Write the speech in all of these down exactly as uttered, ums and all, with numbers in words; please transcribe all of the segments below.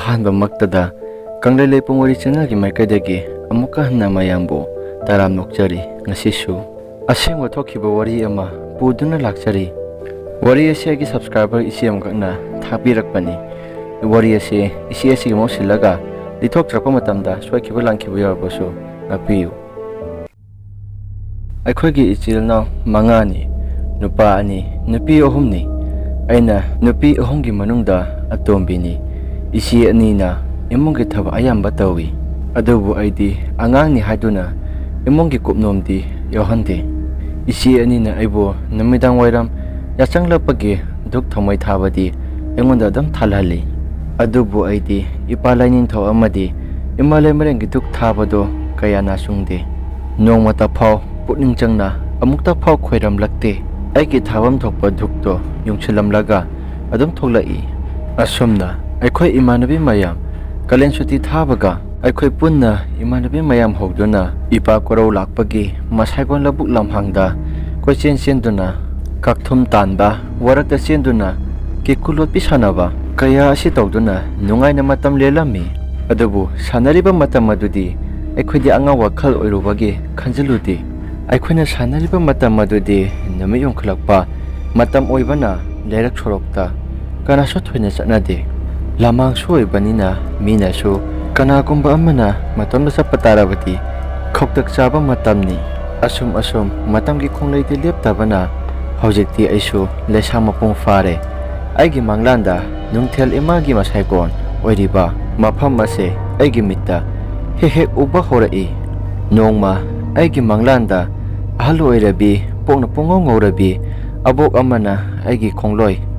ꯑꯍꯥꯟꯕꯃꯛꯇꯗ ꯀꯪꯂꯩ ꯂꯩꯄꯨꯡ ꯋꯥꯔꯤ ꯆꯦꯅꯦꯜꯒꯤ ꯃꯥꯏꯀꯩꯗꯒꯤ ꯑꯃꯨꯛꯀ ꯍꯟꯅ ꯃꯌꯥꯝꯕꯨ ꯇꯔꯥꯝꯅ ꯑꯣꯛꯆꯔꯤ꯫ ꯉꯁꯤꯁꯨ ꯑꯁꯦꯡꯕ ꯊꯣꯛꯈꯤꯕ ꯋꯥꯔꯤ ꯑꯃ ꯄꯨꯗꯨꯅ ꯂꯥꯛꯆꯔꯤ꯫ ꯋꯥꯔꯤ ꯑꯁꯤ ꯑꯩꯒꯤ subscriber ꯏꯆꯦ ꯑꯃꯈꯛꯅ ꯊꯥꯕꯤꯔꯛꯄꯅꯤ꯫ ꯋꯥꯔꯤ ꯑꯁꯤ ꯏꯆꯦ ꯑꯁꯤꯒꯤ ꯃꯍꯨꯠ ꯁꯤꯜꯂꯒ ꯂꯤꯊꯣꯛꯆꯔꯛꯄ ꯃꯇꯝꯗ ꯁꯣꯏꯈꯤꯕ ꯂꯥꯟꯈꯤꯕ ꯌꯥꯎꯔꯕꯁꯨ ꯉꯥꯛꯄꯤꯌꯨ꯫ ꯑꯩꯈꯣꯏꯒꯤ ꯏꯆꯤꯜ ꯏꯅꯥꯎ ꯃꯉꯥꯅꯤ, ꯅꯨꯄꯥ ꯑꯅꯤ, ꯅꯨꯄꯤ ꯑꯍꯨꯝꯅꯤ꯫ ꯑꯩꯅ ꯅꯨꯄꯤ ꯑꯍꯨꯝꯒꯤ ꯃꯅꯨꯡꯗ ꯑꯇꯣꯝꯕꯤꯅꯤ꯫ ꯏꯆꯦ ꯑꯅꯤꯅ ꯏꯃꯨꯡꯒꯤ ꯊꯕꯛ ꯑꯌꯥꯝꯕ ꯇꯧꯏ, ꯑꯗꯨꯕꯨ ꯑꯩꯗꯤ ꯑꯉꯥꯡꯅꯤ ꯍꯥꯏꯗꯨꯅ ꯏꯃꯨꯡꯒꯤ ꯀꯨꯞꯅꯣꯝꯗꯤ ꯌꯥꯎꯍꯟꯗꯦ꯫ ꯏꯆꯦ ꯑꯅꯤꯅ ꯑꯩꯕꯨ ꯅꯨꯃꯤꯗꯥꯡ ꯋꯥꯏꯔꯝ ꯌꯥꯆꯪꯂꯛꯄꯒꯤ ꯙꯨꯛ ꯊꯥꯎꯃꯩ ꯊꯥꯕꯗꯤ ꯑꯩꯉꯣꯟꯗ ꯑꯗꯨꯝ ꯊꯥꯜꯍꯜꯂꯤ꯫ ꯑꯗꯨꯕꯨ ꯑꯩꯗꯤ ꯏꯄꯥ ꯂꯥꯏꯅꯤꯡꯊꯧ ꯑꯃꯗꯤ ꯏꯃꯥ ꯂꯩꯃꯔꯦꯟꯒꯤ ꯙꯨꯛ ꯊꯥꯕꯗꯣ ꯀꯌꯥ ꯅꯥꯆꯨꯡꯗꯦ꯫ ꯅꯣꯡꯃꯇ ꯐꯥꯎ ꯄꯨꯛꯅꯤꯡ ꯆꯪꯅ ꯑꯃꯨꯛꯇ ꯐꯥꯎ ꯈꯣꯏꯔꯝꯂꯛꯇꯦ꯫ ꯑꯩꯒꯤ ꯊꯥꯐꯝ ꯊꯣꯛꯄ ꯙꯨꯛꯇꯣ ꯌꯨꯡꯁꯤꯜꯂꯝꯂꯒ ꯑꯗꯨꯝ ꯊꯣꯛꯂꯛꯏ꯫ ꯑꯁꯨꯝꯅ ꯑꯩꯈꯣꯏ ꯏꯃꯥꯟꯅꯕꯤ ꯃꯌꯥꯝ ꯀꯥꯂꯦꯟ ꯁꯨꯇꯤ ꯊꯥꯕꯒ ꯑꯩꯈꯣꯏ ꯄꯨꯟꯅ ꯏꯃꯥꯟꯅꯕꯤ ꯃꯌꯥꯝ ꯍꯧꯗꯨꯅ ꯏꯄꯥ ꯀꯣꯔꯧ ꯂꯥꯛꯄꯒꯤ ꯃꯁꯥꯏꯒꯣꯟ ꯂꯧꯕꯨꯛ ꯂꯝꯍꯥꯡꯗ ꯀꯣꯏꯆꯦꯟ ꯆꯦꯟꯗꯨꯅ ꯀꯥꯛꯊꯨꯝ ꯇꯥꯟꯕ, ꯋꯥꯔꯛꯇ ꯆꯦꯟꯗꯨꯅ ꯀꯦꯀꯨ ꯂꯣꯠꯄꯤ ꯁꯥꯟꯅꯕ ꯀꯌꯥ ꯑꯁꯤ ꯇꯧꯗꯨꯅ ꯅꯨꯡꯉꯥꯏꯅ ꯃꯇꯝ ꯂꯦꯜꯂꯝꯃꯤ꯫ ꯑꯗꯨꯕꯨ ꯁꯥꯟꯅꯔꯤꯕ ꯃꯇꯝ ꯑꯗꯨꯗꯤ ꯑꯩꯈꯣꯏꯗꯤ ꯑꯉꯥꯡ ꯋꯥꯈꯜ ꯑꯣꯏꯔꯨꯕꯒꯤ ꯈꯟꯖꯤꯜꯂꯨꯗꯦ꯫ ꯑꯩꯈꯣꯏꯅ ꯁꯥꯟꯅꯔꯤꯕ ꯃꯇꯝ ꯑꯗꯨꯗꯤ ꯅꯨꯃꯤꯠ ꯌꯨꯡꯈꯠꯂꯛꯄ ꯃꯇꯝ ꯑꯣꯏꯕꯅ ꯂꯩꯔꯛ ꯁꯣꯔꯣꯛꯇ ꯀꯅꯥꯁꯨ ꯊꯣꯏꯅ ꯆꯠꯅꯗꯦ꯫ ꯂꯃꯥꯡꯁꯨ ꯑꯣꯏꯕꯅꯤꯅ ꯃꯤꯅꯁꯨ ꯀꯅꯥꯒꯨꯝꯕ ꯑꯃꯅ ꯃꯇꯣꯝꯇ ꯆꯠꯄ ꯇꯥꯔꯕꯗꯤ ꯈꯧꯇꯛ ꯆꯥꯕ ꯃꯇꯝꯅꯤ꯫ ꯑꯁꯨꯝ ꯑꯁꯨꯝ ꯃꯇꯝꯒꯤ ꯈꯣꯡꯂꯩꯗꯤ ꯂꯦꯞꯇꯕꯅ ꯍꯧꯖꯤꯛꯇꯤ ꯑꯩꯁꯨ ꯂꯩꯁꯥ ꯃꯄꯨꯡ ꯐꯥꯔꯦ꯫ ꯑꯩꯒꯤ ꯃꯪꯂꯥꯟꯗ ꯅꯨꯡꯊꯤꯜ ꯏꯃꯥꯒꯤ ꯃꯁꯥꯏꯀꯣꯟ ꯑꯣꯏꯔꯤꯕ ꯃꯐꯝ ꯑꯁꯦ ꯑꯩꯒꯤ ꯃꯤꯠꯇ ꯍꯦꯛ ꯍꯦꯛ ꯎꯕ ꯍꯧꯔꯛꯏ꯫ ꯅꯣꯡꯃ ꯑꯩꯒꯤ ꯃꯪꯂꯥꯟꯗ ꯑꯍꯜ ꯑꯣꯏꯔꯕꯤ, ꯄꯣꯛꯅ ꯄꯨꯡꯉꯧ ꯉꯧꯔꯕꯤ ꯑꯕꯣꯛ ꯑꯃꯅ ꯑꯩꯒꯤ ꯈꯣꯡꯂꯣꯏ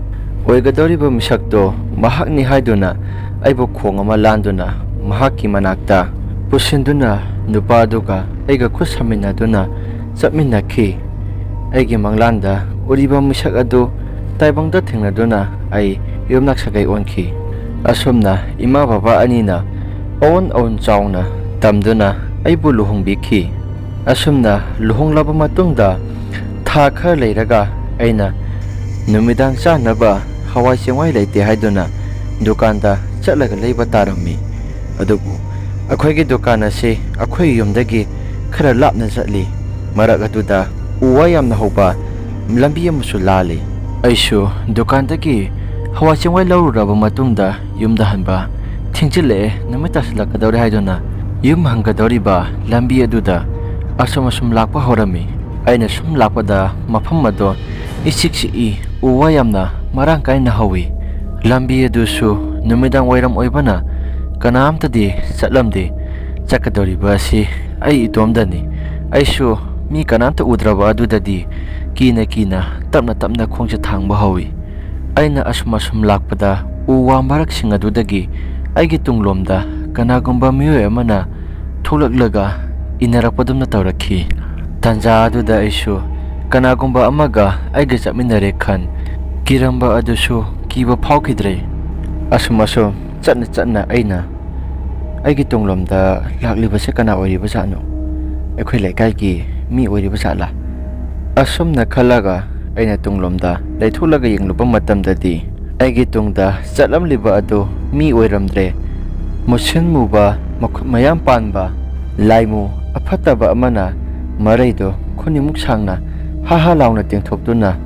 ꯑꯣꯏꯒꯗꯧꯔꯤꯕ ꯃꯤꯁꯛꯇꯣ ꯃꯍꯥꯛꯅꯤ ꯍꯥꯏꯗꯨꯅ ꯑꯩꯕꯨ ꯈꯣꯡ ꯑꯃ ꯂꯥꯟꯗꯨꯅ ꯃꯍꯥꯛꯀꯤ ꯃꯅꯥꯛꯇ ꯄꯨꯁꯤꯟꯗꯨꯅ ꯅꯨꯄꯥ ꯑꯗꯨꯒ ꯑꯩꯒ ꯈꯨꯠ ꯁꯝꯃꯤꯟꯅꯗꯨꯅ ꯆꯠꯃꯤꯟꯅꯈꯤ꯫ ꯑꯩꯒꯤ ꯃꯪꯂꯥꯟꯗ ꯎꯔꯤꯕ ꯃꯤꯁꯛ ꯑꯗꯨ ꯇꯥꯏꯕꯪꯗ ꯊꯦꯡꯅꯗꯨꯅ ꯑꯩ ꯌꯨꯝꯅꯥꯛ ꯁꯥꯒꯩ ꯑꯣꯟꯈꯤ꯫ ꯑꯁꯨꯝꯅ ꯏꯃꯥ ꯕꯕꯥ ꯑꯅꯤꯅ ꯑꯑꯣꯟ ꯑꯑꯣꯟ ꯆꯥꯎꯅ ꯇꯝꯗꯨꯅ ꯑꯩꯕꯨ ꯂꯨꯍꯣꯡꯕꯤꯈꯤ꯫ ꯑꯁꯨꯝꯅ ꯂꯨꯍꯣꯡꯂꯕ ꯃꯇꯨꯡꯗ ꯊꯥ ꯈꯔ ꯂꯩꯔꯒ ꯑꯩꯅ ꯅꯨꯃꯤꯗꯥꯡ ꯆꯥꯅꯕ ꯍꯋꯥꯏ ꯆꯦꯡꯋꯥꯏ ꯂꯩꯇꯦ ꯍꯥꯏꯗꯨꯅ ꯗꯨꯀꯥꯟꯗ ꯆꯠꯂꯒ ꯂꯩꯕ ꯇꯥꯔꯝꯃꯤ꯫ ꯑꯗꯨꯕꯨ ꯑꯩꯈꯣꯏꯒꯤ ꯗꯨꯀꯥꯟ ꯑꯁꯤ ꯑꯩꯈꯣꯏ ꯌꯨꯝꯗꯒꯤ ꯈꯔ ꯂꯥꯞꯅ ꯆꯠꯂꯤ꯫ ꯃꯔꯛ ꯑꯗꯨꯗ ꯎ ꯋꯥ ꯌꯥꯝꯅ ꯍꯧꯕ ꯂꯝꯕꯤ ꯑꯃꯁꯨ ꯂꯥꯜꯂꯤ꯫ ꯑꯩꯁꯨ ꯗꯨꯀꯥꯟꯗꯒꯤ ꯍꯋꯥꯏ ꯆꯦꯡꯋꯥꯏ ꯂꯧꯔꯨꯔꯕ ꯃꯇꯨꯡꯗ ꯌꯨꯝꯗ ꯍꯟꯕ ꯊꯦꯡꯖꯤꯜꯂꯛꯑꯦ, ꯅꯨꯃꯤꯠ ꯇꯥꯁꯤꯜꯂꯛꯀꯗꯧꯔꯦ ꯍꯥꯏꯗꯨꯅ ꯌꯨꯝ ꯍꯟꯒꯗꯧꯔꯤꯕ ꯂꯝꯕꯤ ꯑꯗꯨꯗ ꯑꯁꯨꯝ ꯑꯁꯨꯝ ꯂꯥꯛꯄ ꯍꯧꯔꯝꯃꯤ꯫ ꯑꯩꯅ ꯁꯨꯝ ꯂꯥꯛꯄꯗ ꯃꯐꯝ ꯑꯗꯣ ꯏꯆꯤꯛ ꯆꯤꯛꯏ, ꯎ ꯋꯥ ꯌꯥꯝꯅ ꯃꯔꯥꯡ ꯀꯥꯏꯅ ꯍꯧꯏ꯫ ꯂꯝꯕꯤ ꯑꯗꯨꯁꯨ ꯅꯨꯃꯤꯗꯥꯡ ꯋꯥꯏꯔꯝ ꯑꯣꯏꯕꯅ ꯀꯅꯥꯝꯇꯗꯤ ꯆꯠꯂꯝꯗꯦ꯫ ꯆꯠꯀꯗꯧꯔꯤꯕ ꯑꯁꯤ ꯑꯩ ꯏꯇꯣꯝꯗꯅꯤ꯫ ꯑꯩꯁꯨ ꯃꯤ ꯀꯅꯥꯝꯇ ꯎꯗ꯭ꯔꯕ ꯑꯗꯨꯗꯗꯤ ꯀꯤꯅ ꯀꯤꯅ ꯇꯞꯅ ꯇꯞꯅ ꯈꯣꯡꯁꯦ ꯊꯥꯡꯕ ꯍꯧꯏ꯫ ꯑꯩꯅ ꯑꯁꯨꯝ ꯑꯁꯨꯝ ꯂꯥꯛꯄꯗ ꯎ ꯋꯥ ꯃꯔꯛꯁꯤꯡ ꯑꯗꯨꯗꯒꯤ ꯑꯩꯒꯤ ꯇꯨꯡꯂꯣꯝꯗ ꯀꯅꯥꯒꯨꯝꯕ ꯃꯤꯑꯣꯏ ꯑꯃꯅ ꯊꯣꯛꯂꯛꯂꯒ ꯏꯟꯅꯔꯛꯄꯗꯨꯝꯅ ꯇꯧꯔꯛꯈꯤ꯫ ꯇꯥꯟꯖꯥ ꯑꯗꯨꯗ ꯑꯩꯁꯨ ꯀꯅꯥꯒꯨꯝꯕ ꯑꯃꯒ ꯑꯩꯒ ꯆꯠꯃꯤꯟꯅꯔꯦ ꯈꯟ ꯀꯤꯔꯝꯕ ꯑꯗꯨꯁꯨ ꯀꯤꯕ ꯐꯥꯎꯈꯤꯗ꯭ꯔꯦ꯫ ꯑꯁꯨꯝ ꯑꯁꯨꯝ ꯆꯠꯅ ꯆꯠꯅ ꯑꯩꯅ ꯑꯩꯒꯤ ꯇꯨꯡꯂꯣꯝꯗ ꯂꯥꯛꯂꯤꯕꯁꯦ ꯀꯅꯥ ꯑꯣꯏꯔꯤꯕꯖꯥꯠꯅꯣ? ꯑꯩꯈꯣꯏ ꯂꯩꯀꯥꯏꯒꯤ ꯃꯤ ꯑꯣꯏꯔꯤꯕ ꯖꯥꯠꯂꯥ? ꯑꯁꯨꯝꯅ ꯈꯜꯂꯒ ꯑꯩꯅ ꯇꯨꯡꯂꯣꯝꯗ ꯂꯩꯊꯣꯛꯂꯒ ꯌꯦꯡꯂꯨꯕ ꯃꯇꯝꯗꯗꯤ ꯑꯩꯒꯤ ꯇꯨꯡꯗ ꯆꯠꯂꯝꯂꯤꯕ ꯑꯗꯨ ꯃꯤ ꯑꯣꯏꯔꯝꯗ꯭ꯔꯦ꯫ ꯃꯨꯁꯤꯟ ꯃꯨꯕ, ꯃꯈꯨꯠ ꯃꯌꯥꯝ ꯄꯥꯟꯕ, ꯂꯥꯏꯃꯨ ꯑꯐꯠꯇꯕ ꯑꯃꯅ ꯃꯔꯩꯗꯨ ꯈꯨꯅꯤꯡꯃꯨꯛ ꯁꯥꯡꯅ ꯍꯥ ꯍꯥ ꯂꯥꯎꯅ ꯇꯦꯡꯊꯣꯛꯇꯨꯅ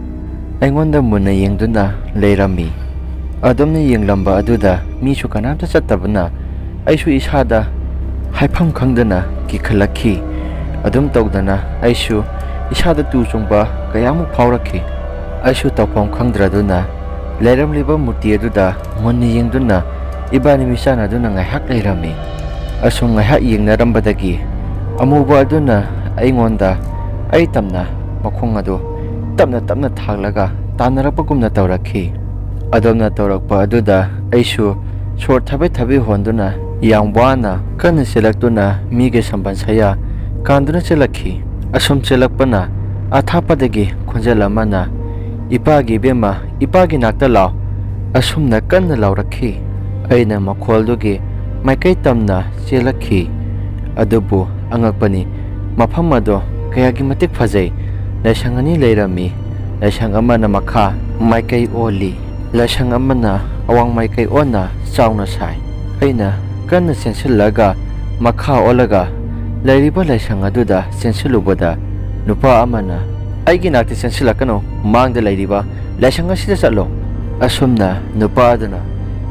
ꯑꯩꯉꯣꯟꯗ ꯃꯨꯟꯅ ꯌꯦꯡꯗꯨꯅ ꯂꯩꯔꯝꯃꯤ꯫ ꯑꯗꯨꯝꯅ ꯌꯦꯡꯂꯝꯕ ꯑꯗꯨꯗ ꯃꯤꯁꯨ ꯀꯅꯥꯝꯇ ꯆꯠꯇꯕꯅ ꯑꯩꯁꯨ ꯏꯁꯥꯗ ꯍꯥꯏꯐꯝ ꯈꯪꯗꯅ ꯀꯤꯈꯠꯂꯛꯈꯤ꯫ ꯑꯗꯨꯝ ꯇꯧꯗꯅ ꯑꯩꯁꯨ ꯏꯁꯥꯗ ꯇꯨ ꯆꯨꯡꯕ ꯀꯌꯥꯃꯨꯛ ꯐꯥꯎꯔꯛꯈꯤ꯫ ꯑꯩꯁꯨ ꯇꯧꯐꯝ ꯈꯪꯗ꯭ꯔꯗꯨꯅ ꯂꯩꯔꯝꯂꯤꯕ ꯃꯨꯔꯇꯤ ꯑꯗꯨꯗ ꯃꯨꯟꯅ ꯌꯦꯡꯗꯨꯅ ꯏꯕꯥꯅꯤ ꯃꯤꯆꯥꯟꯅꯗꯨꯅ ꯉꯥꯏꯍꯥꯛ ꯂꯩꯔꯝꯃꯤ꯫ ꯑꯁꯨꯝ ꯉꯥꯏꯍꯥꯛ ꯌꯦꯡꯅꯔꯝꯕꯗꯒꯤ ꯑꯃꯨꯕ ꯑꯗꯨꯅ ꯑꯩꯉꯣꯟꯗ ꯑꯩ ꯇꯝꯅ ꯃꯈꯣꯡ ꯑꯗꯨ ꯇꯞꯅ ꯇꯞꯅ ꯊꯥꯡꯂꯒ ꯇꯥꯟꯅꯔꯛꯄꯒꯨꯝꯅ ꯇꯧꯔꯛꯈꯤ꯫ ꯑꯗꯣꯝꯅ ꯇꯧꯔꯛꯄ ꯑꯗꯨꯗ ꯑꯩꯁꯨ ꯁꯣꯔ ꯊꯕꯦ ꯊꯕꯦ ꯍꯣꯟꯗꯨꯅ ꯌꯥꯝ ꯋꯥꯅ ꯀꯟꯅ ꯆꯦꯜꯂꯛꯇꯨꯅ ꯃꯤꯒꯤ ꯁꯝꯕꯜ ꯁꯌꯥ ꯀꯥꯟꯗꯨꯅ ꯆꯦꯜꯂꯛꯈꯤ꯫ ꯑꯁꯨꯝ ꯆꯦꯜꯂꯛꯄꯅ ꯑꯊꯥꯞꯄꯗꯒꯤ ꯈꯣꯟꯖꯦꯜ ꯑꯃꯅ, "ꯏꯄꯥꯒꯤ ꯏꯕꯦꯝꯃ, ꯏꯄꯥꯒꯤ ꯅꯥꯛꯇ ꯂꯥꯎ!" ꯑꯁꯨꯝꯅ ꯀꯟꯅ ꯂꯥꯎꯔꯛꯈꯤ꯫ ꯑꯩꯅ ꯃꯈꯣꯜꯗꯨꯒꯤ ꯃꯥꯏꯀꯩ ꯇꯝꯅ ꯆꯦꯜꯂꯛꯈꯤ꯫ ꯑꯗꯨꯕꯨ ꯑꯉꯛꯄꯅꯤ, ꯃꯐꯝ ꯑꯗꯣ ꯀꯌꯥꯒꯤ ꯃꯇꯤꯛ ꯐꯖꯩ꯫ ꯂꯥꯏꯁꯪ ꯑꯅꯤ ꯂꯩꯔꯝꯃꯤ꯫ ꯂꯥꯏꯁꯪ ꯑꯃꯅ ꯃꯈꯥ ꯃꯥꯏꯀꯩ ꯑꯣꯜꯂꯤ, ꯂꯥꯏꯁꯪ ꯑꯃꯅ ꯑꯋꯥꯡ ꯃꯥꯏꯀꯩ ꯑꯣꯟꯅ ꯆꯥꯎꯅ ꯁꯥꯏ꯫ ꯑꯩꯅ ꯀꯟꯅ ꯆꯦꯟꯁꯤꯜꯂꯒ ꯃꯈꯥ ꯑꯣꯜꯂꯒ ꯂꯩꯔꯤꯕ ꯂꯥꯏꯁꯪ ꯑꯗꯨꯗ ꯆꯦꯟꯁꯤꯜꯂꯨꯕꯗ, ꯅꯨꯄꯥ ꯑꯃꯅ "ꯑꯩꯒꯤ ꯅꯥꯛꯇ ꯆꯦꯟꯁꯤꯜꯂꯛꯀꯅꯨ, ꯃꯥꯡꯗ ꯂꯩꯔꯤꯕ ꯂꯥꯏꯁꯪ ꯑꯁꯤꯗ ꯆꯠꯂꯣ"꯫ ꯑꯁꯨꯝꯅ ꯅꯨꯄꯥ ꯑꯗꯨꯅ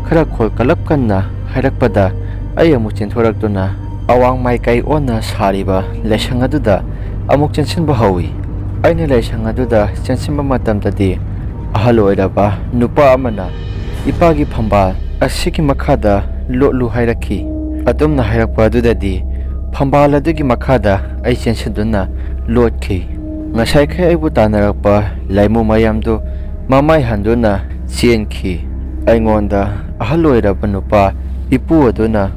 ꯈꯔ ꯈꯣꯜ ꯀꯂꯞ ꯀꯟꯅ ꯍꯥꯏꯔꯛꯄꯗ, ꯑꯩ ꯑꯃꯨꯛ ꯆꯦꯟꯊꯣꯔꯛꯇꯨꯅ ꯑꯋꯥꯡ ꯃꯥꯏꯀꯩ ꯑꯣꯟꯅ ꯁꯥꯔꯤꯕ ꯂꯥꯏꯁꯪ ꯑꯗꯨꯗ ꯑꯃꯨꯛ ꯆꯦꯟꯁꯤꯟꯕ ꯍꯧꯏ꯫ ꯑꯩꯅ ꯂꯥꯏꯁꯪ ꯑꯗꯨꯗ ꯆꯦꯟꯁꯤꯟꯕ ꯃꯇꯝꯗꯗꯤ, ꯑꯍꯜ ꯑꯣꯏꯔꯕ ꯅꯨꯄꯥ ꯑꯃꯅ ꯏꯄꯥꯒꯤ ꯐꯝꯕꯥꯜ ꯑꯁꯤꯒꯤ ꯃꯈꯥꯗ ꯂꯣꯠꯂꯨ ꯍꯥꯏꯔꯛꯈꯤ꯫ ꯑꯗꯨꯝꯅ ꯍꯥꯏꯔꯛꯄ ꯑꯗꯨꯗꯗꯤ, ꯐꯝꯕꯥꯜ ꯑꯗꯨꯒꯤ ꯃꯈꯥꯗ ꯑꯩ ꯆꯦꯟꯁꯤꯟꯗꯨꯅ ꯂꯣꯠꯈꯤ꯫ ꯉꯁꯥꯏꯈꯩ ꯑꯩꯕꯨ ꯇꯥꯟꯅꯔꯛꯄ ꯂꯥꯏꯃꯨ ꯃꯌꯥꯝꯗꯨ ꯃꯃꯥꯏ ꯍꯟꯗꯨꯅ ꯆꯦꯟꯈꯤ꯫ ꯑꯩꯉꯣꯟꯗ ꯑꯍꯜ ꯑꯣꯏꯔꯕ ꯅꯨꯄꯥ ꯏꯄꯨ ꯑꯗꯨꯅ,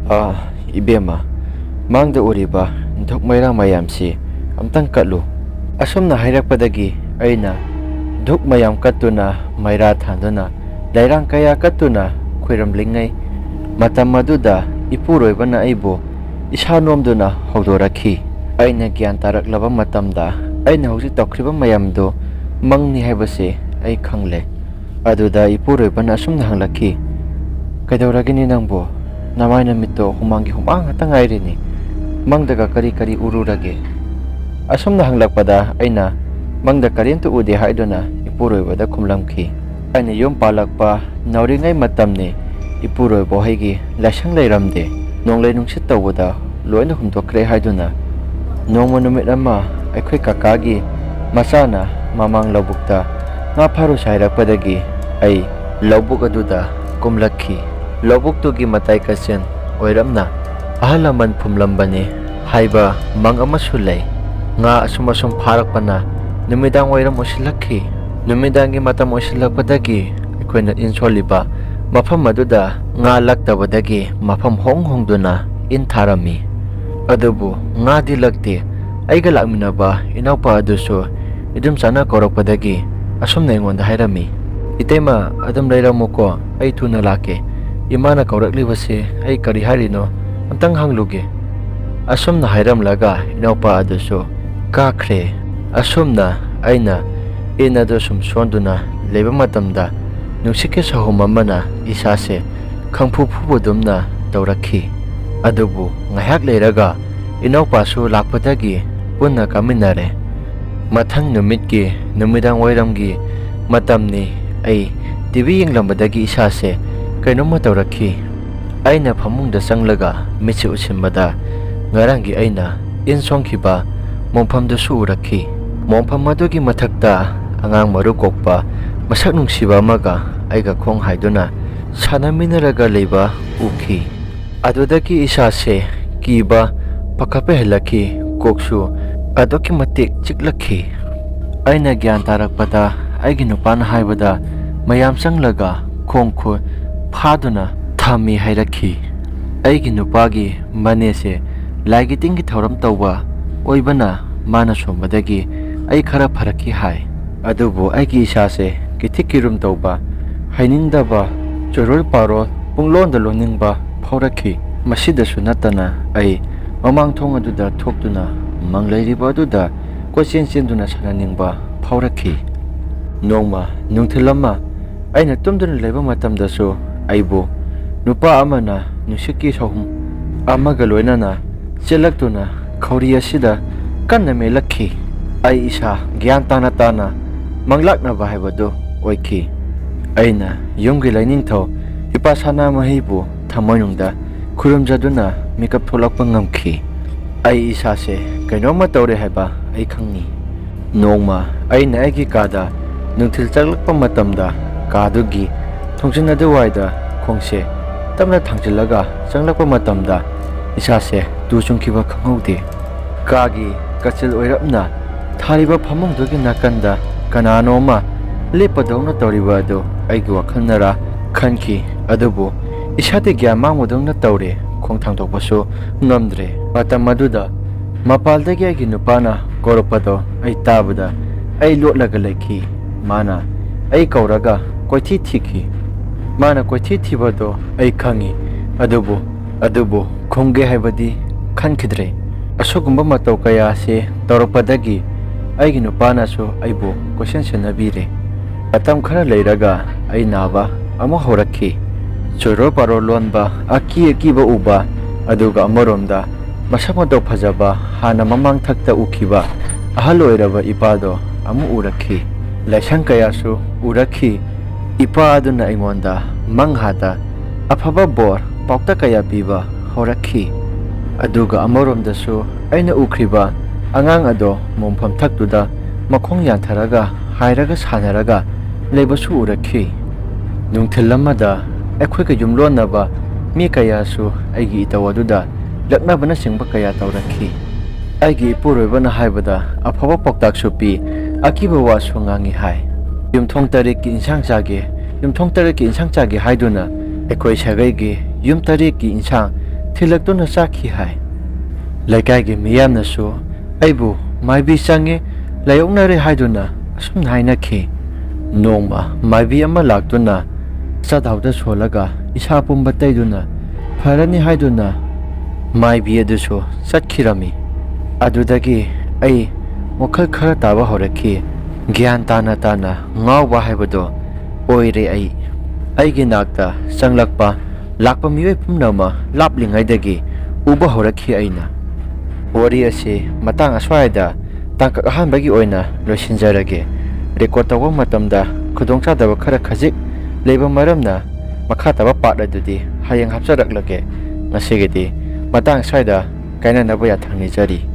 "ꯑꯥ, ꯏꯕꯦꯝꯃ, ꯃꯥꯡꯗ ꯎꯔꯤꯕ ꯙꯨꯛ ꯃꯩꯔꯥ ꯃꯌꯥꯝꯁꯤ ꯑꯝꯇꯪ ꯀꯠꯂꯨ"꯫ ꯑꯁꯨꯝꯅ ꯍꯥꯏꯔꯛꯄꯗꯒꯤ ꯑꯩꯅ ꯙꯨꯛ ꯃꯌꯥꯝ ꯀꯠꯇꯨꯅ, ꯃꯩꯔꯥ ꯊꯥꯟꯗꯨꯅ, ꯂꯩꯔꯥꯡ ꯀꯌꯥ ꯀꯠꯇꯨꯅ ꯈꯣꯏꯔꯝꯂꯤꯉꯩ ꯃꯇꯝ ꯑꯗꯨꯗ ꯏꯄꯨꯔꯣꯏꯕꯅ ꯑꯩꯕꯨ ꯏꯁꯥ ꯅꯣꯝꯗꯨꯅ ꯍꯧꯗꯣꯔꯛꯈꯤ꯫ ꯑꯩꯅ ꯒ꯭ꯌꯥꯟ ꯇꯥꯔꯛꯂꯕ ꯃꯇꯝꯗ, ꯑꯩꯅ ꯍꯧꯖꯤꯛ ꯇꯧꯈ꯭ꯔꯤꯕ ꯃꯌꯥꯝꯗꯨ ꯃꯪꯅꯤ ꯍꯥꯏꯕꯁꯤ ꯑꯩ ꯈꯪꯂꯦ꯫ ꯑꯗꯨꯗ ꯏꯄꯨꯔꯣꯏꯕꯅ ꯑꯁꯨꯝꯅ ꯍꯪꯂꯛꯈꯤ, "ꯀꯩꯗꯧꯔꯒꯦꯅꯦ ꯅꯪꯕꯨ? ꯅꯃꯥꯏ ꯅꯃꯤꯠꯇꯣ ꯍꯨꯃꯥꯡꯒꯤ ꯍꯨꯃꯥꯡ ꯉꯥꯛꯇ ꯉꯥꯏꯔꯤꯅꯤ꯫ ꯃꯪꯗꯒ ꯀꯔꯤ ꯀꯔꯤ ꯎꯔꯨꯔꯒꯦ?" ꯑꯁꯨꯝꯅ ꯍꯪꯂꯛꯄꯗ, ꯑꯩꯅ ꯃꯪꯗ ꯀꯔꯤꯝꯇ ꯎꯗꯦ ꯍꯥꯏꯗꯨꯅ ꯏꯄꯨꯔꯣꯏꯕꯗ ꯈꯨꯝꯂꯝꯈꯤ꯫ ꯑꯩꯅ ꯌꯨꯝ ꯄꯥꯜꯂꯛꯄ ꯅꯧꯔꯤꯉꯩ ꯃꯇꯝꯅꯤ꯫ ꯏꯄꯨꯔꯣꯏꯕ ꯍꯣꯏꯒꯤ ꯂꯥꯏꯁꯪ ꯂꯩꯔꯝꯗꯦ꯫ ꯅꯣꯡꯂꯩ ꯅꯨꯡꯁꯤꯠ ꯇꯧꯕꯗ ꯂꯣꯏꯅ ꯍꯨꯝꯗꯣꯛꯈ꯭ꯔꯦ ꯍꯥꯏꯗꯨꯅ, ꯅꯣꯡꯃ ꯅꯨꯃꯤꯠ ꯑꯃ ꯑꯩꯈꯣꯏ ꯀꯀꯥꯒꯤ ꯃꯆꯥꯅ ꯃꯃꯥꯡ ꯂꯧꯕꯨꯛꯇ ꯉꯥ ꯐꯥꯔꯨꯁꯦ ꯍꯥꯏꯔꯛꯄꯗꯒꯤ ꯑꯩ ꯂꯧꯕꯨꯛ ꯑꯗꯨꯗ ꯀꯨꯝꯂꯛꯈꯤ꯫ ꯂꯧꯕꯨꯛꯇꯨꯒꯤ ꯃꯇꯥꯏ ꯀꯆꯦꯟ ꯑꯣꯏꯔꯞꯅ ꯑꯍꯜ ꯂꯃꯟ ꯐꯨꯝꯂꯝꯕꯅꯤ ꯍꯥꯏꯕ ꯃꯪ ꯑꯃꯁꯨ ꯂꯩ꯫ ꯉꯥ ꯑꯁꯨꯝ ꯑꯁꯨꯝ ꯐꯥꯔꯛꯄꯅ ꯅꯨꯃꯤꯗꯥꯡ ꯋꯥꯏꯔꯝ ꯑꯣꯏꯁꯤꯜꯂꯛꯈꯤ꯫ ꯅꯨꯃꯤꯗꯥꯡꯒꯤ ꯃꯇꯝ ꯑꯣꯏꯁꯤꯜꯂꯛꯄꯗꯒꯤ ꯑꯩꯈꯣꯏꯅ ꯏꯟ ꯁꯣꯜꯂꯤꯕ ꯃꯐꯝ ꯑꯗꯨꯗ ꯉꯥ ꯂꯛꯇꯕꯗꯒꯤ ꯃꯐꯝ ꯍꯣꯡ ꯍꯣꯡꯗꯨꯅ ꯏꯟ ꯊꯥꯔꯝꯃꯤ꯫ ꯑꯗꯨꯕꯨ ꯉꯥꯗꯤ ꯂꯛꯇꯦ꯫ ꯑꯩꯒ ꯂꯥꯛꯃꯤꯟꯅꯕ ꯏꯅꯥꯎꯄꯥ ꯑꯗꯨꯁꯨ ꯏꯗꯣꯝꯆꯥꯅ ꯀꯧꯔꯛꯄꯗꯒꯤ ꯑꯁꯨꯝꯅ ꯑꯩꯉꯣꯟꯗ ꯍꯥꯏꯔꯝꯃꯤ, "ꯏꯇꯩꯃ, ꯑꯗꯨꯝ ꯂꯩꯔꯝꯃꯨꯀꯣ, ꯑꯩ ꯊꯨꯅ ꯂꯥꯛꯀꯦ꯫ ꯏꯃꯥꯅ ꯀꯧꯔꯛꯂꯤꯕꯁꯦ ꯑꯩ ꯀꯔꯤ ꯍꯥꯏꯔꯤꯅꯣ ꯑꯝꯇꯪ ꯍꯪꯂꯨꯒꯦ"꯫ ꯑꯁꯨꯝꯅ ꯍꯥꯏꯔꯝꯂꯒ ꯏꯅꯥꯎꯄꯥ ꯑꯗꯨꯁꯨ ꯀꯥꯈ꯭ꯔꯦ꯫ ꯑꯁꯨꯝꯅ ꯑꯩꯅ ꯏꯟ ꯑꯗꯨ ꯁꯨꯝ ꯁꯣꯟꯗꯨꯅ ꯂꯩꯕ ꯃꯇꯝꯗ, ꯅꯨꯡꯁꯤꯠꯀꯤ ꯁꯍꯨꯝ ꯑꯃꯅ ꯏꯁꯥꯁꯦ ꯈꯪꯐꯨ ꯐꯨꯕꯗꯨꯝꯅ ꯇꯧꯔꯛꯈꯤ꯫ ꯑꯗꯨꯕꯨ ꯉꯥꯏꯍꯥꯛ ꯂꯩꯔꯒ ꯏꯅꯧꯄꯥꯁꯨ ꯂꯥꯛꯄꯗꯒꯤ ꯄꯨꯟꯅ ꯀꯥꯃꯤꯟꯅꯔꯦ꯫ ꯃꯊꯪ ꯅꯨꯃꯤꯠꯀꯤ ꯅꯨꯃꯤꯗꯥꯡ ꯋꯥꯏꯔꯝꯒꯤ ꯃꯇꯝꯅꯤ꯫ ꯑꯩ ꯇꯤ ꯚꯤ ꯌꯦꯡꯂꯝꯕꯗꯒꯤ ꯏꯁꯥꯁꯦ ꯀꯩꯅꯣꯝꯃ ꯇꯧꯔꯛꯈꯤ꯫ ꯑꯩꯅ ꯐꯃꯨꯡꯗ ꯆꯪꯂꯒ ꯃꯤꯠꯁꯦ ꯎꯏꯁꯤꯟꯕꯗ ꯉꯔꯥꯡꯒꯤ ꯑꯩꯅ ꯏꯟ ꯁꯣꯟꯈꯤꯕ ꯃꯣꯡꯐꯝꯗꯨꯁꯨ ꯎꯔꯛꯈꯤ꯫ ꯃꯣꯡꯐꯝ ꯑꯗꯨꯒꯤ ꯃꯊꯛꯇ ꯑꯉꯥꯡ ꯃꯔꯨ ꯀꯣꯛꯄ ꯃꯁꯛ ꯅꯨꯡꯁꯤꯕ ꯑꯃꯒ ꯑꯩꯒ ꯈꯣꯡ ꯍꯥꯏꯗꯨꯅ ꯁꯥꯟꯅꯃꯤꯟꯅꯔꯒ ꯂꯩꯕ ꯎꯈꯤ꯫ ꯑꯗꯨꯗꯒꯤ ꯏꯁꯥꯁꯦ ꯀꯤꯕ ꯄꯥꯈꯠꯄ ꯍꯦꯜꯂꯛꯈꯤ꯫ ꯀꯣꯛꯁꯨ ꯑꯗꯨꯛꯀꯤ ꯃꯇꯤꯛ ꯆꯤꯛꯂꯛꯈꯤ꯫ ꯑꯩꯅ ꯒ꯭ꯌꯥꯟ ꯇꯥꯔꯛꯄꯗ ꯑꯩꯒꯤ ꯅꯨꯄꯥꯅ ꯍꯥꯏꯕꯗ ꯃꯌꯥꯝ ꯆꯪꯂꯒ ꯈꯣꯡ ꯈꯨꯠ ꯐꯥꯗꯨꯅ ꯊꯝꯃꯤ ꯍꯥꯏꯔꯛꯈꯤ꯫ ꯑꯩꯒꯤ ꯅꯨꯄꯥꯒꯤ ꯃꯅꯦꯁꯦ ꯂꯥꯏꯒꯤ ꯇꯤꯟꯒꯤ ꯊꯧꯔꯝ ꯇꯧꯕ ꯑꯣꯏꯕꯅ ꯃꯥꯅ ꯁꯣꯝꯕꯗꯒꯤ ꯑꯩ ꯈꯔ ꯐꯔꯛꯈꯤ ꯍꯥꯏ꯫ ꯑꯗꯨꯕꯨ ꯑꯩꯒꯤ ꯏꯁꯥꯁꯦ ꯀꯤꯊꯤꯛ ꯀꯤꯔꯨꯝ ꯇꯧꯕ, ꯍꯩꯅꯤꯡꯗꯕ, ꯆꯨꯔꯣꯜ ꯄꯥꯔꯣꯜ ꯄꯨꯡꯂꯣꯟꯗ ꯂꯣꯟꯅꯤꯡꯕ ꯐꯥꯎꯔꯛꯈꯤ꯫ ꯃꯁꯤꯗꯁꯨ ꯅꯠꯇꯅ ꯑꯩ ꯃꯃꯥꯡ ꯊꯣꯡ ꯑꯗꯨꯗ ꯊꯣꯛꯇꯨꯅ ꯎꯃꯪ ꯂꯩꯔꯤꯕ ꯑꯗꯨꯗ ꯀꯣꯏꯆꯦꯟ ꯆꯦꯟꯗꯨꯅ ꯁꯥꯟꯅꯅꯤꯡꯕ ꯐꯥꯎꯔꯛꯈꯤ꯫ ꯅꯣꯡꯃ ꯅꯨꯡꯊꯤꯜ ꯑꯃ ꯑꯩꯅ ꯇꯨꯝꯗꯨꯅ ꯂꯩꯕ ꯃꯇꯝꯗꯁꯨ ꯑꯩꯕꯨ ꯅꯨꯄꯥ ꯑꯃꯅ ꯅꯨꯡꯁꯤꯠꯀꯤ ꯁꯍꯨꯝ ꯑꯃꯒ ꯂꯣꯏꯅꯅ ꯆꯦꯜꯂꯛꯇꯨꯅ ꯈꯧꯔꯤ ꯑꯁꯤꯗ ꯀꯟꯅ ꯃꯦꯜꯂꯛꯈꯤ꯫ ꯑꯩ ꯏꯁꯥ ꯒ꯭ꯌꯥꯟ ꯇꯥꯅ ꯇꯥꯅ ꯃꯪꯂꯥꯛꯅꯕ ꯍꯥꯏꯕꯗꯨ ꯑꯣꯏꯈꯤ꯫ ꯑꯩꯅ ꯌꯨꯝꯒꯤ ꯂꯥꯏꯅꯤꯡꯊꯧ ꯏꯄꯥ ꯁꯅꯥꯃꯍꯤꯕꯨ ꯊꯃꯣꯏꯅꯨꯡꯗ ꯈꯨꯔꯨꯝꯖꯗꯨꯅ ꯃꯤꯀꯞ ꯊꯣꯛꯂꯛꯄ ꯉꯝꯈꯤ꯫ ꯑꯩ ꯏꯁꯥꯁꯦ ꯀꯩꯅꯣꯝꯃ ꯇꯧꯔꯦ ꯍꯥꯏꯕ ꯑꯩ ꯈꯪꯉꯤ꯫ ꯅꯣꯡꯃ ꯑꯩꯅ ꯑꯩꯒꯤ ꯀꯥꯗ ꯅꯨꯡꯊꯤꯜ ꯆꯪꯂꯛꯄ ꯃꯇꯝꯗ ꯀꯥꯗꯨꯒꯤ ꯊꯣꯡꯖꯤꯟ ꯑꯗꯨꯋꯥꯏꯗ ꯈꯣꯡꯁꯦ ꯇꯞꯅ ꯊꯥꯡꯖꯤꯜꯂꯒ ꯆꯪꯂꯛꯄ ꯃꯇꯝꯗ ꯏꯁꯥꯁꯦ ꯇꯨ ꯆꯨꯡꯈꯤꯕ ꯈꯪꯍꯧꯗꯦ꯫ ꯀꯥꯒꯤ ꯀꯥꯆꯤꯜ ꯑꯣꯏꯔꯞꯅ ꯊꯥꯔꯤꯕ ꯐꯃꯨꯡꯗꯨꯒꯤ ꯅꯥꯀꯟꯗ ꯀꯅꯥꯅꯣ ꯑꯃ ꯂꯦꯞꯄꯗꯧꯅ ꯇꯧꯔꯤꯕ ꯑꯗꯨ ꯑꯩꯒꯤ ꯋꯥꯈꯜꯅꯔ ꯈꯟꯈꯤ꯫ ꯑꯗꯨꯕꯨ ꯏꯁꯥꯗꯤ ꯒ꯭ꯌꯥꯟ ꯃꯥꯡꯕꯗꯧꯅ ꯇꯧꯔꯦ꯫ ꯈꯣꯡ ꯊꯥꯡꯗꯣꯛꯄꯁꯨ ꯉꯝꯗ꯭ꯔꯦ꯫ ꯃꯇꯝ ꯑꯗꯨꯗ ꯃꯄꯥꯜꯗꯒꯤ ꯑꯩꯒꯤ ꯅꯨꯄꯥꯅ ꯀꯧꯔꯛꯄꯗꯣ ꯑꯩ ꯇꯥꯕꯗ ꯑꯩ ꯂꯣꯠꯂꯒ ꯂꯩꯈꯤ꯫ ꯃꯥꯅ ꯑꯩ ꯀꯧꯔꯒ ꯀꯣꯏꯊꯤ ꯊꯤꯈꯤ꯫ ꯃꯥꯅ ꯀꯣꯏꯊꯤ ꯊꯤꯕꯗꯣ ꯑꯩ ꯈꯪꯉꯤ꯫ ꯑꯗꯨꯕꯨ ꯑꯗꯨꯕꯨ ꯈꯨꯝꯒꯦ ꯍꯥꯏꯕꯗꯤ ꯈꯟꯈꯤꯗ꯭ꯔꯦ꯫ ꯑꯁꯤꯒꯨꯝꯕ ꯃꯇꯧ ꯀꯌꯥꯁꯦ ꯇꯧꯔꯛꯄꯗꯒꯤ ꯑꯩꯒꯤ ꯅꯨꯄꯥꯅꯁꯨ ꯑꯩꯕꯨ ꯀꯣꯏꯁꯦꯟ ꯁꯦꯟꯅꯕꯤꯔꯦ꯫ ꯃꯇꯝ ꯈꯔ ꯂꯩꯔꯒ ꯑꯩ ꯅꯥꯕ ꯑꯃꯨꯛ ꯍꯧꯔꯛꯈꯤ꯫ ꯆꯣꯏꯔꯣ ꯄꯥꯔꯣ ꯂꯣꯟꯕ, ꯑꯀꯤ ꯑꯀꯤꯕ ꯎꯕ, ꯑꯗꯨꯒ ꯑꯃꯔꯣꯝꯗ ꯃꯁꯛ ꯃꯇꯧ ꯐꯖꯕ, ꯍꯥꯟꯅ ꯃꯃꯥꯡ ꯊꯛꯇ ꯎꯈꯤꯕ ꯑꯍꯜ ꯑꯣꯏꯔꯕ ꯏꯄꯥꯗꯣ ꯑꯃꯨꯛ ꯎꯔꯛꯈꯤ꯫ ꯂꯥꯏꯁꯪ ꯀꯌꯥꯁꯨ ꯎꯔꯛꯈꯤ꯫ ꯏꯄꯥ ꯑꯗꯨꯅ ꯑꯩꯉꯣꯟꯗ ꯃꯪꯍꯥꯗ ꯑꯐꯕ ꯕꯣꯔ ꯄꯥꯎꯇꯥꯛ ꯀꯌꯥ ꯄꯤꯕ ꯍꯧꯔꯛꯈꯤ꯫ ꯑꯗꯨꯒ ꯑꯃꯔꯣꯝꯗꯁꯨ ꯑꯩꯅ ꯎꯈ꯭ꯔꯤꯕ ꯑꯉꯥꯡ ꯑꯗꯣ ꯃꯣꯡꯐꯝ ꯊꯛꯇꯨꯗ ꯃꯈꯣꯡ ꯌꯥꯟꯊꯔꯒ ꯍꯥꯏꯔꯒ ꯁꯥꯟꯅꯔꯒ ꯂꯩꯕꯁꯨ ꯎꯔꯛꯈꯤ꯫ ꯅꯨꯡꯊꯤꯜ ꯑꯃꯗ ꯑꯩꯈꯣꯏꯒ ꯌꯨꯝꯂꯣꯟꯅꯕ ꯃꯤ ꯀꯌꯥꯁꯨ ꯑꯩꯒꯤ ꯏꯇꯧ ꯑꯗꯨꯗ ꯂꯛꯅꯕꯅꯆꯤꯡꯕ ꯀꯌꯥ ꯇꯧꯔꯛꯈꯤ꯫ ꯑꯩꯒꯤ ꯏꯄꯨꯔꯣꯏꯕꯅ ꯍꯥꯏꯕꯗ ꯑꯐꯕ ꯄꯥꯎꯇꯥꯛꯁꯨ ꯄꯤ, ꯑꯀꯤꯕ ꯋꯥꯁꯨ ꯉꯥꯡꯉꯤ ꯍꯥꯏ꯫ ꯌꯨꯝꯊꯣꯡ ꯇꯔꯦꯠꯀꯤ ꯏꯟꯁꯥꯡ ꯆꯥꯒꯦ, ꯌꯨꯝꯊꯣꯡ ꯇꯔꯦꯠꯀꯤ ꯏꯟꯁꯥꯡ ꯆꯥꯒꯦ ꯍꯥꯏꯗꯨꯅ ꯑꯩꯈꯣꯏ ꯁꯥꯒꯩꯒꯤ ꯌꯨꯝ ꯇꯔꯦꯠꯀꯤ ꯏꯟꯁꯥꯡ ꯊꯤꯜꯂꯛꯇꯨꯅ ꯆꯥꯈꯤ ꯍꯥꯏ꯫ ꯂꯩꯀꯥꯏꯒꯤ ꯃꯤꯌꯥꯝꯅꯁꯨ ꯑꯩꯕꯨ ꯃꯥꯏꯕꯤ ꯆꯪꯉꯦ, ꯂꯥꯏꯑꯣꯛꯅꯔꯦ ꯍꯥꯏꯗꯨꯅ ꯑꯁꯨꯝꯅ ꯍꯥꯏꯅꯈꯤ꯫ ꯅꯣꯡꯃ ꯃꯥꯏꯕꯤ ꯑꯃ ꯂꯥꯛꯇꯨꯅ ꯆꯥꯛꯍꯥꯎꯗ ꯁꯣꯜꯂꯒ ꯏꯁꯥ ꯄꯨꯝꯕ ꯇꯩꯗꯨꯅ ꯐꯔꯅꯤ ꯍꯥꯏꯗꯨꯅ ꯃꯥꯏꯕꯤ ꯑꯗꯨꯁꯨ ꯆꯠꯈꯤꯔꯝꯃꯤ꯫ ꯑꯗꯨꯗꯒꯤ ꯑꯩ ꯋꯥꯈꯜ ꯈꯔ ꯇꯥꯕ ꯍꯧꯔꯛꯈꯤ꯫ ꯒ꯭ꯌꯥꯟ ꯇꯥꯅ ꯇꯥꯅ ꯉꯥꯎꯕ ꯍꯥꯏꯕꯗꯣ ꯑꯣꯏꯔꯦ ꯑꯩ꯫ ꯑꯩꯒꯤ ꯅꯥꯛꯇ ꯆꯪꯂꯛꯄ, ꯂꯥꯛꯄ ꯃꯤꯑꯣꯏ ꯄꯨꯝꯅꯃꯛ ꯂꯥꯞꯂꯤꯉꯩꯗꯒꯤ ꯎꯕ ꯍꯧꯔꯛꯈꯤ ꯑꯩꯅ꯫ ꯋꯥꯔꯤ ꯑꯁꯤ ꯃꯇꯥꯡ ꯑꯁ꯭ꯋꯥꯏꯗ ꯇꯥꯡꯀꯛ ꯑꯍꯥꯟꯕꯒꯤ ꯑꯣꯏꯅ ꯂꯣꯏꯁꯤꯟꯖꯔꯒꯦ꯫ ꯔꯦꯀꯣꯔꯗ ꯇꯧꯕ ꯃꯇꯝꯗ ꯈꯨꯗꯣꯡꯆꯥꯗꯕ ꯈꯔ ꯈꯖꯤꯛ ꯂꯩꯕ ꯃꯔꯝꯅ ꯃꯈꯥ ꯇꯥꯕ ꯄꯥꯔꯠ ꯑꯗꯨꯗꯤ ꯍꯌꯦꯡ ꯍꯥꯞꯆꯔꯛꯂꯒꯦ꯫ ꯉꯁꯤꯒꯤꯗꯤ ꯃꯇꯥꯡ ꯑꯁ꯭ꯋꯥꯏꯗ ꯀꯥꯏꯅꯅꯕ ꯌꯥꯊꯪ ꯅꯤꯖꯔꯤ꯫